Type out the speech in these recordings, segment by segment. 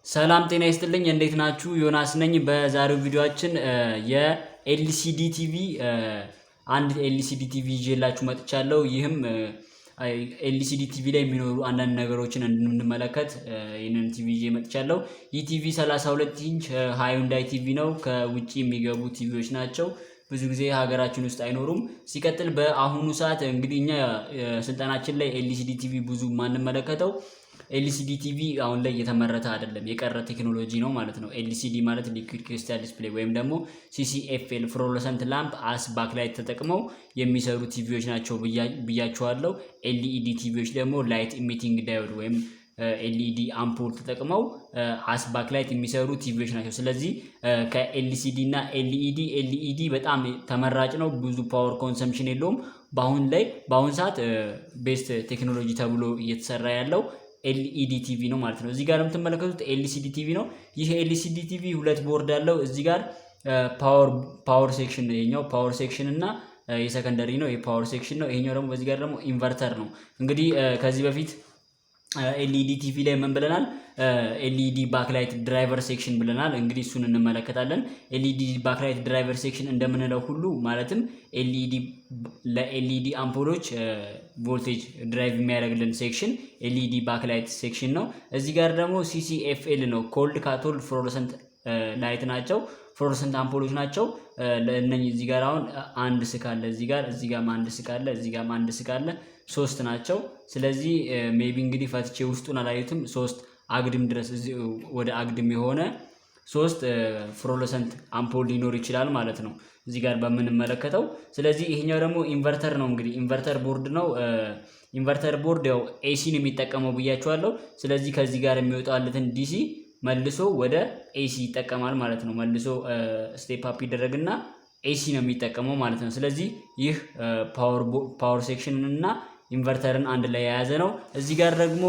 ሰላም ጤና ይስጥልኝ። እንዴት ናችሁ? ዮናስ ነኝ። በዛሬው ቪዲዮአችን የ LCD TV፣ አንድ LCD TV ይዤላችሁ መጥቻለሁ። ይህም LCD TV ላይ የሚኖሩ አንዳንድ ነገሮችን እንድንመለከት ይህንን ቲቪ ይዤ መጥቻለሁ። ይህ ቲቪ 32 ኢንች Hyundai TV ነው። ከውጭ የሚገቡ ቲቪዎች ናቸው። ብዙ ጊዜ ሀገራችን ውስጥ አይኖሩም። ሲቀጥል በአሁኑ ሰዓት እንግዲህ እኛ ስልጠናችን ላይ LCD TV ብዙ የማንመለከተው LCD TV አሁን ላይ እየተመረተ አይደለም፣ የቀረ ቴክኖሎጂ ነው ማለት ነው። LCD ማለት liquid crystal display ወይም ደግሞ CCFL fluorescent lamp as backlight ተጠቅመው የሚሰሩ ቲቪዎች ናቸው ብያችኋለሁ። LED ቲቪዎች ደግሞ light emitting diode ወይም LED አምፖል ተጠቅመው as backlight የሚሰሩ ቲቪዎች ናቸው። ስለዚህ ከ LCD እና LED፣ LED በጣም ተመራጭ ነው። ብዙ power consumption የለውም። በአሁን ሰዓት best technology ተብሎ እየተሰራ ያለው LED TV ነው ማለት ነው። እዚህ ጋር የምትመለከቱት LCD TV ነው። ይህ LCD TV ሁለት ቦርድ አለው። እዚህ ጋር power section ነው። ይሄኛው power section እና የ secondary ነው። የ power section ነው። ይሄኛው ደግሞ በዚህ ጋር ደግሞ inverter ነው። እንግዲህ ከዚህ በፊት LED TV ላይ ምን ብለናል? LED backlight driver section ብለናል። እንግዲህ እሱን እንመለከታለን። LED backlight driver section እንደምንለው ሁሉ ማለትም LED ለ LED አምፖሎች voltage drive የሚያደርግልን section LED backlight section ነው። እዚህ ጋር ደግሞ CCFL ነው። Cold cathode fluorescent light ናቸው። Fluorescent አምፖሎች ናቸው። ለእነኚህ እዚህ ጋር አሁን አንድ ስክ አለ፣ እዚህ ጋር፣ እዚህ ጋርም አንድ ስክ አለ፣ እዚህ ጋርም አንድ ስክ አለ። ሶስት ናቸው። ስለዚህ maybe እንግዲህ ፈትቼ ውስጡን አላዩትም። ሶስት አግድም ድረስ ወደ አግድም የሆነ ሶስት fluorescent አምፖል ሊኖር ይችላል ማለት ነው እዚህ ጋር በምንመለከተው። ስለዚህ ይሄኛው ደግሞ inverter ነው። እንግዲህ inverter board ነው። Inverter board ያው AC ን የሚጠቀመው ብያችኋለሁ። ስለዚህ ከዚህ ጋር የሚወጣለትን DC መልሶ ወደ AC ይጠቀማል ማለት ነው። መልሶ step up ይደረግና AC ነው የሚጠቀመው ማለት ነው። ስለዚህ ይህ power section ን እና inverter ን አንድ ላይ የያዘ ነው። እዚህ ጋር ደግሞ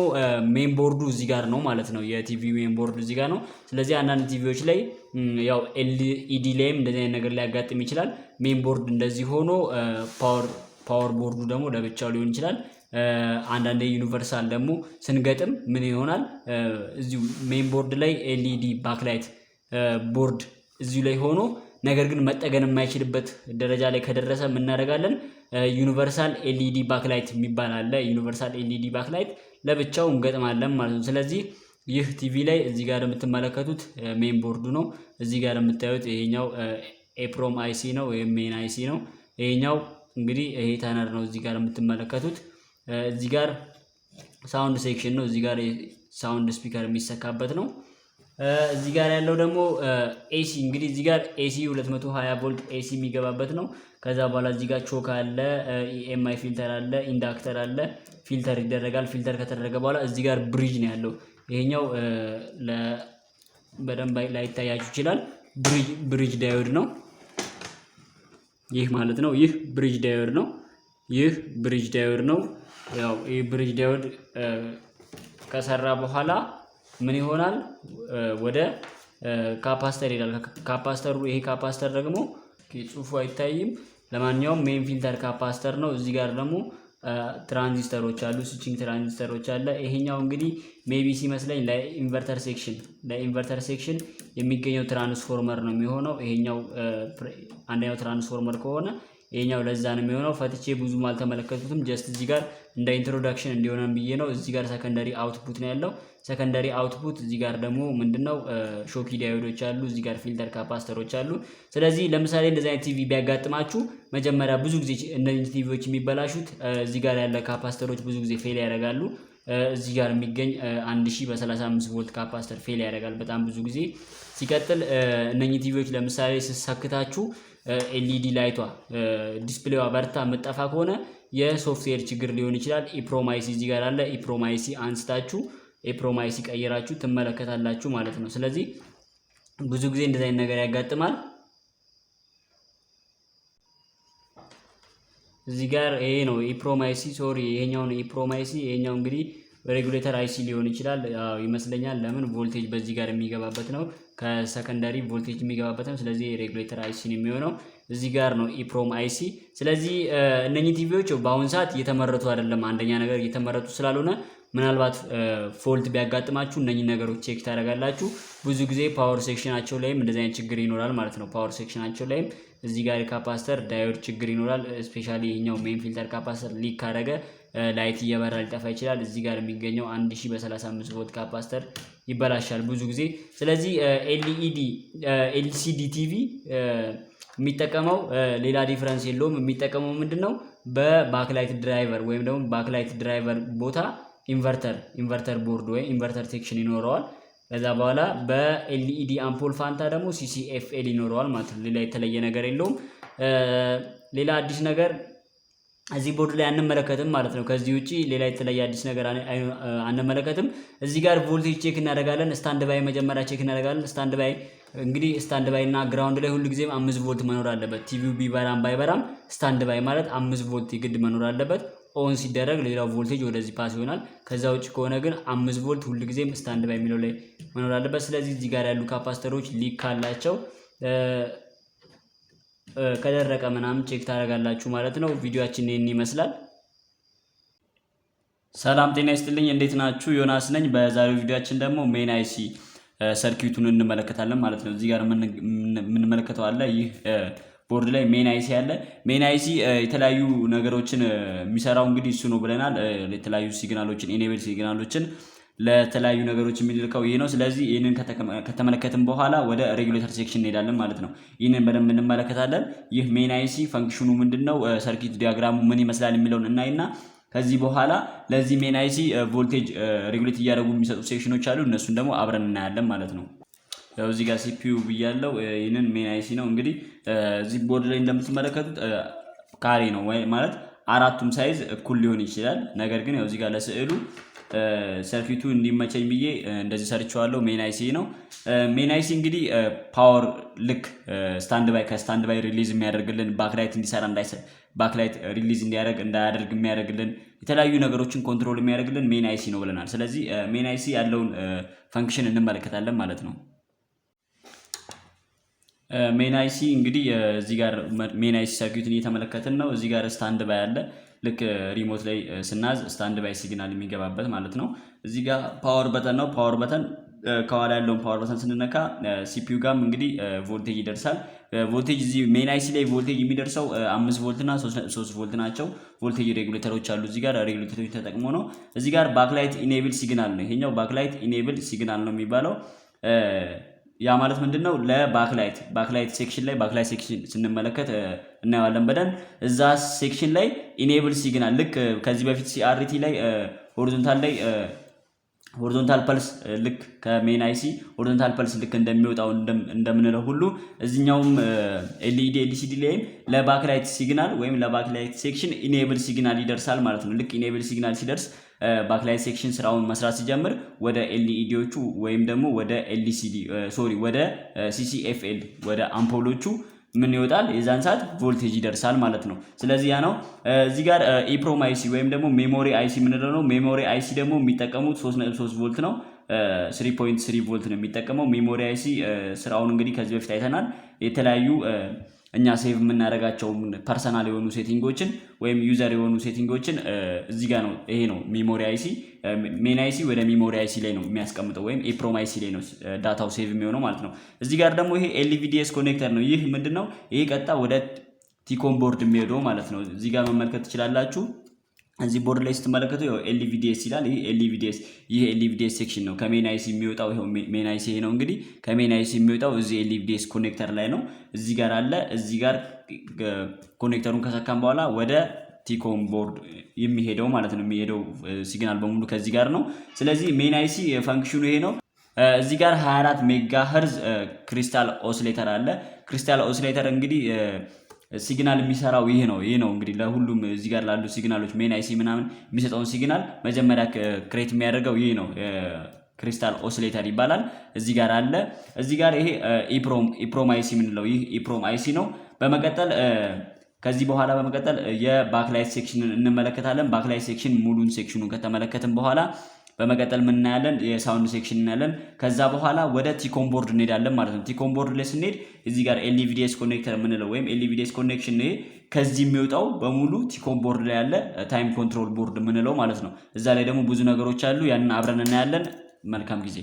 main board ኡ እዚህ ጋር ነው ማለት ነው። የ TV main board ኡ እዚህ ጋር ነው። ስለዚህ አንዳንድ ቲቪዎች ላይ ያው LED ላይም እንደዚህ አይነት ነገር ሊያጋጥም ይችላል። Main board እንደዚህ ሆኖ power board ኡ ደግሞ ለብቻው ሊሆን ይችላል። አንዳንዴ universal ደግሞ ስንገጥም ምን ይሆናል? እዚሁ main board ላይ LED backlight board እዚሁ ላይ ሆኖ ነገር ግን መጠገን የማይችልበት ደረጃ ላይ ከደረሰ ምን እናደርጋለን? Universal LED backlight የሚባል አለ። Universal LED backlight ለብቻው እንገጥማለን ማለት ነው። ስለዚህ ይህ ቲቪ ላይ እዚህ ጋር የምትመለከቱት main board ኡ ነው። እዚህ ጋር የምታዩት ይሄኛው EPROM IC ነው ወይም main IC ነው። ይሄኛው እንግዲህ ይሄ tuner ነው። እዚህ ጋር የምትመለከቱት እዚህ ጋር sound section ነው። እዚህ ጋር sound speaker የሚሰካበት ነው። እዚህ ጋር ያለው ደግሞ AC፣ እንግዲህ እዚህ ጋር AC 220 ቮልት AC የሚገባበት ነው። ከዛ በኋላ እዚህ ጋር choke አለ፣ EMI filter አለ፣ inductor አለ። Filter ይደረጋል። Filter ከተደረገ በኋላ እዚህ ጋር bridge ነው ያለው። ይሄኛው በደንብ ላይታያችሁ ይችላል። Bridge diode ነው ይህ ማለት ነው። ይህ bridge diode ነው። ይህ bridge diode ነው። ያው ይህ bridge diode ከሰራ በኋላ ምን ይሆናል? ወደ capacitor ይሄዳል። Capacitor ኡ፣ ይሄ capacitor ደግሞ ጽሁፉ አይታይም። ለማንኛውም main filter capacitor ነው። እዚህ ጋር ደግሞ ትራንዚስተሮች አሉ፣ switching transistor ኦች አለ። ይሄኛው እንግዲህ maybe ሲመስለኝ ለ inverter section የሚገኘው ትራንስፎርመር ነው የሚሆነው። ይሄኛው አንደኛው ትራንስፎርመር ከሆነ ይሄኛው ለዛ ነው የሚሆነው። ፈትቼ ብዙም አልተመለከቱትም። Just እዚህ ጋር እንደ introduction እንዲሆነን ብዬ ነው። እዚህ ጋር secondary output ነው ያለው። Secondary output እዚህ ጋር ደግሞ ምንድነው Schottky diode ኦች አሉ። እዚህ ጋር filter capacitor ኦች አሉ። ስለዚህ ለምሳሌ እንደዚህ አይነት ቲቪ ቢያጋጥማችሁ መጀመሪያ ብዙ ጊዜ እነዚህ ቲቪዎች የሚበላሹት እዚህ ጋር ያለ capacitor ኦች ብዙ ጊዜ fail ያደርጋሉ። እዚህ ጋር የሚገኝ 1000 በ35 ቮልት capacitor fail ያደርጋል በጣም ብዙ ጊዜ። ሲቀጥል እነኚህ ቲቪዎች ለምሳሌ ስሰክታችሁ LED light ቷ display ዋ በርታ የምጠፋ ከሆነ የሶፍትዌር ችግር ሊሆን ይችላል። EPROM IC እዚህ ጋር አለ። EPROM IC አንስታችሁ EPROM IC ቀይራችሁ ትመለከታላችሁ ማለት ነው። ስለዚህ ብዙ ጊዜ እንደዚህ አይነት ነገር ያጋጥማል። እዚህ ጋር ይሄ ነው EPROM IC፣ sorry፣ ይሄኛው ነው EPROM IC። ይሄኛው እንግዲህ regulator IC ሊሆን ይችላል ይመስለኛል። ለምን ቮልቴጅ በዚህ ጋር የሚገባበት ነው፣ ከ secondary voltage የሚገባበት ነው። ስለዚህ regulator IC ነው የሚሆነው። እዚህ ጋር ነው EPROM IC። ስለዚህ እነኚህ ቲቪዎች በአሁን ሰዓት እየተመረቱ አይደለም። አንደኛ ነገር እየተመረቱ ስላልሆነ ምናልባት fault ቢያጋጥማችሁ እነኚህ ነገሮች check ታደርጋላችሁ። ብዙ ጊዜ power section ኣቸው ላይም እንደዚህ አይነት ችግር ይኖራል ማለት ነው። Power section ኣቸው ላይም እዚህ ጋር የ capacitor diode ችግር ይኖራል። Especially ይሄኛው main filter capacitor leak ካደረገ light እየበራ ሊጠፋ ይችላል። እዚህ ጋር የሚገኘው 1000 በ35 ቮልት capacitor ይበላሻል ብዙ ጊዜ። ስለዚህ LED LCD TV የሚጠቀመው ሌላ difference የለውም። የሚጠቀመው ምንድነው? በ backlight driver ወይም ደግሞ backlight driver ቦታ inverter board ወይም inverter section ይኖረዋል። ከዛ በኋላ በ LED አምፖል ፋንታ ደግሞ CCFL ይኖረዋል ማለት ነው። ሌላ የተለየ ነገር የለውም። ሌላ አዲስ ነገር እዚህ ቦርድ ላይ አንመለከትም ማለት ነው። ከዚህ ውጪ ሌላ የተለየ አዲስ ነገር አንመለከትም። እዚህ ጋር voltage check እናደርጋለን። Standby መጀመሪያ check እናደርጋለን። Standby እንግዲህ standby እና ground ላይ ሁሉ ጊዜም 5 ቮልት መኖር አለበት። ቲቪው ቢበራም ባይበራም standby ማለት 5 ቮልት የግድ መኖር አለበት። On ሲደረግ ሌላው ቮልቴጅ ወደዚህ pass ይሆናል። ከዛ ውጭ ከሆነ ግን 5 ቮልት ሁሉ ጊዜም standby የሚለው ላይ መኖር አለበት። ስለዚህ እዚህ ጋር ያሉ capacitor ኦች leak ካላቸው፣ ከደረቀ ምናምን check ታደርጋላችሁ ማለት ነው። ቪዲዮአችን ይህን ይመስላል። ሰላም ጤና ይስጥልኝ። እንዴት ናችሁ? ዮናስ ነኝ። በዛሬው ቪዲዮአችን ደግሞ main IC circuit ኡን እንመለከታለን ማለት ነው። እዚህ ጋር የምንመለከተው አለ፣ ይህ ቦርድ ላይ main IC አለ። Main IC የተለያዩ ነገሮችን የሚሰራው እንግዲህ እሱ ነው ብለናል። የተለያዩ signal ኦችን፣ enable signal ኦችን ለተለያዩ ነገሮች የሚልከው ይህ ነው። ስለዚህ ይህንን ከተመለከትን በኋላ ወደ regulator section እንሄዳለን ማለት ነው። ይህንን በደንብ እንመለከታለን። ይህ main IC function ኑ ምንድን ነው፣ circuit diagram ኡ ምን ይመስላል የሚለውን እናይና ከዚህ በኋላ ለዚህ main IC voltage regulate እያደረጉ የሚሰጡ section ኖች አሉ። እነሱን ደግሞ አብረን እናያለን ማለት ነው። ያው እዚህ ጋር CPU ብያለው። ይህንን main IC ነው። እንግዲህ እዚህ ቦርድ ላይ እንደምትመለከቱት ካሬ ነው ወይ ማለት አራቱም size እኩል ሊሆን ይችላል። ነገር ግን ያው እዚህ ጋር ለስዕሉ circuit ኡ እንዲመቸኝ ብዬ እንደዚህ ሰርቼዋለሁ። Main IC ነው። Main IC እንግዲህ power ልክ standby ከ standby release የሚያደርግልን፣ backlight እንዲሰራ backlight release እንዲያደርግ እንዳያደርግ የሚያደርግልን፣ የተለያዩ ነገሮችን control የሚያደርግልን main IC ነው ብለናል። ስለዚህ main IC ያለውን function እንመለከታለን ማለት ነው። Main IC እንግዲህ እዚህ ጋር main IC circuit ን እየተመለከትን ነው። እዚህ ጋር standby አለ። ልክ remote ላይ ስናዝ standby signal የሚገባበት ማለት ነው። እዚህ ጋር power button ነው። Power button ከኋላ ያለውን power button ስንነካ CPU ጋም እንግዲህ ቮልቴጅ ይደርሳል። ቮልቴጅ እዚህ main IC ላይ ቮልቴጅ የሚደርሰው 5 ቮልት እና 3 ቮልት ናቸው። Voltage regulator ኦች አሉ። እዚህ ጋር regulator ኦች ተጠቅሞ ነው። እዚህ ጋር backlight enable signal ነው። ይሄኛው backlight enable signal ነው የሚባለው። ያ ማለት ምንድን ነው? ለ backlight section ላይ backlight section ስንመለከት እናየዋለን በደንብ። እዛ section ላይ enable signal ልክ ከዚህ በፊት CRT ላይ horizontal ላይ horizontal pulse ልክ ከ main IC horizontal pulse ልክ እንደሚወጣው እንደምንለው ሁሉ እዚኛውም LED LCD ላይም ለ backlight signal ወይም ለ backlight section enable signal ይደርሳል ማለት ነው። ልክ enable signal ሲደርስ backlight section ስራውን መስራት ሲጀምር ወደ LED ዎቹ ወይም ደግሞ ወደ LCD፣ sorry፣ ወደ CCFL ወደ አምፖሎቹ ምን ይወጣል? የዛን ሰዓት ቮልቴጅ ይደርሳል ማለት ነው። ስለዚህ ያ ነው። እዚህ ጋር EPROM IC ወይም ደግሞ memory IC የምንለው ነው። Memory IC ደግሞ የሚጠቀሙት 3.3 ቮልት ነው። 3.3 ቮልት ነው የሚጠቀመው። Memory IC ስራውን እንግዲህ ከዚህ በፊት አይተናል። የተለያዩ እኛ save የምናደርጋቸው personal የሆኑ setting ኦችን ወይም user የሆኑ setting ኦችን እዚህ ጋር ነው። ይሄ ነው memory IC። Main IC ወደ memory IC ላይ ነው የሚያስቀምጠው ወይም EPROM IC ላይ ነው data ው save የሚሆነው ማለት ነው። እዚህ ጋር ደግሞ ይሄ LVDS connector ነው። ይህ ምንድን ነው? ይሄ ቀጥታ ወደ T-con board የሚሄደው ማለት ነው። እዚህ ጋር መመልከት ትችላላችሁ። እዚህ ቦርድ ላይ ስትመለከቱ ያው LVDS ይላል። ይህ LVDS፣ ይህ LVDS section ነው። ከ main IC የሚወጣው ይኸው main IC ይሄ ነው። እንግዲህ ከ main IC የሚወጣው እዚህ LVDS connector ላይ ነው። እዚህ ጋር አለ። እዚህ ጋር connector ኡን ከሰካን በኋላ ወደ T-con board የሚሄደው ማለት ነው። የሚሄደው signal በሙሉ ከዚህ ጋር ነው። ስለዚህ main IC function ኑ ይሄ ነው። እዚህ ጋር 24 megahertz crystal oscillator አለ። Crystal oscillator እንግዲህ signal የሚሰራው ይህ ነው። ይህ ነው እንግዲህ ለሁሉም እዚህ ጋር ላሉ signal ኦች main IC ምናምን የሚሰጠውን signal መጀመሪያ create የሚያደርገው ይህ ነው። Crystal oscillator ይባላል። እዚህ ጋር አለ። እዚህ ጋር ይሄ EPROM IC የምንለው ይህ EPROM IC ነው። በመቀጠል ከዚህ በኋላ በመቀጠል የ backlight section ን እንመለከታለን። Backlight section ሙሉን section ኑን ከተመለከትን በኋላ በመቀጠል ምን እናያለን? የ sound section እናያለን። ከዛ በኋላ ወደ T-CON board እንሄዳለን ማለት ነው። T-CON board ላይ ስንሄድ እዚህ ጋር LVDS connector የምንለው ወይም LVDS connection፣ ይሄ ከዚህ የሚወጣው በሙሉ T-CON board ላይ ያለ time control board የምንለው ማለት ነው። እዛ ላይ ደግሞ ብዙ ነገሮች አሉ። ያንን አብረን እናያለን። መልካም ጊዜ።